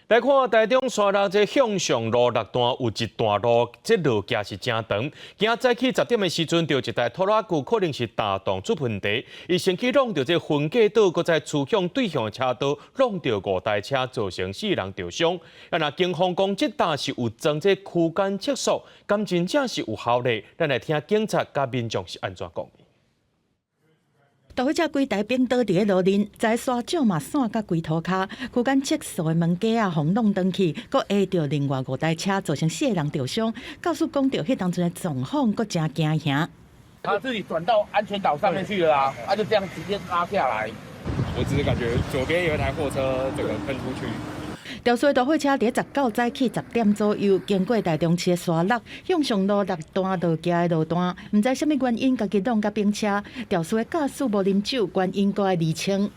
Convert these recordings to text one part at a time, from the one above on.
來看台中沙鹿這向上路六段有一段路，這路徑是誠長。今仔早起10點的時陣，著一台拖拉機可能是踏檔出問題，伊先去挵著這分隔島，閣再趨向對向的車道，挵著五台車，造成四人著傷。啊，若警方講這搭是有裝這區間測速，敢真正是有效力？咱來聽警察佮民眾是按怎講。大貨車規台反倒佇咧路面，在沙石嘛散甲規塗跤，區間測速的門架仔予挵轉去，閣壓著另外五台車，造成四個人著傷。駕駛講著彼當陣的狀況，閣誠驚嚇。他自己轉到安全島上面去了啊，他就這樣直接拉下來。我只是感覺左邊有一台貨車整個噴出去。肇事的大貨車佇19早起10點左右，經過台中市的沙鹿向上路六段路徑的路段，毋知啥物原因，家己挵共反車。肇事的駕駛無啉酒，原因閣愛釐清。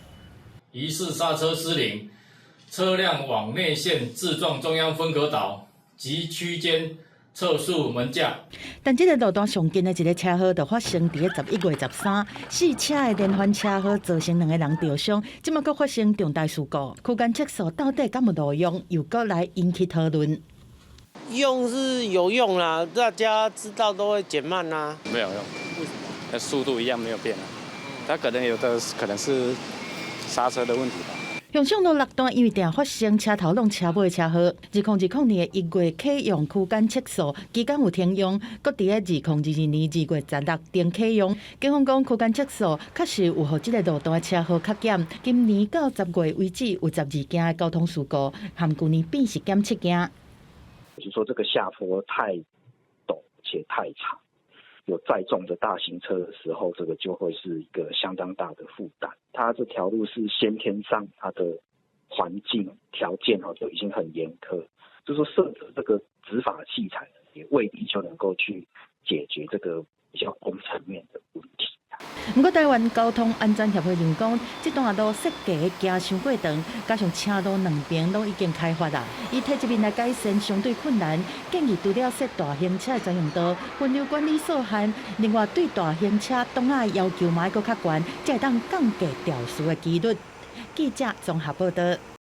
疑似剎車失靈，車輛往內線自撞中央分隔島及區間測速門架。但這个路段上近的一个車禍就發生佇咧11月13，四車的連環車禍造成兩个人著傷，這馬閣發生重大事故。區間測速到底敢有路用？又閣來引起討論。用是有用啦，大家知道都會減慢啦。沒有用，為什麼？那速度一樣沒有變啊，它可能有的可能是剎車的問題吧。向上路六段因為定發生車頭挵車尾的車禍，2020年1月啟用區間測速，期間有停用，閣佇咧2022年2月16重啟用。警方講區間測速確實有予這个路段的車禍較減。今年到10月為止，有12件的交通事故，和舊年比是減七件。就是說這個下坡太陡且太長，有載重的大型車的時候，這個就會是一個相當大的負擔。它這條路是先天上它的環境條件哦就已經很嚴苛，就是說設置這個執法器材也未必就能夠去解決這個比較工程面的問題。毋過，台灣交通安全協會認為講，這段路設計行傷過長，加上車路兩邊攏已經開發啦，以體積面來改善相對困難，建議除了設大型車的專用道、分流管理所限，另外對大型車擋仔的要求嘛愛閣較懸，才會當降低肇事的幾率。記者綜合報道。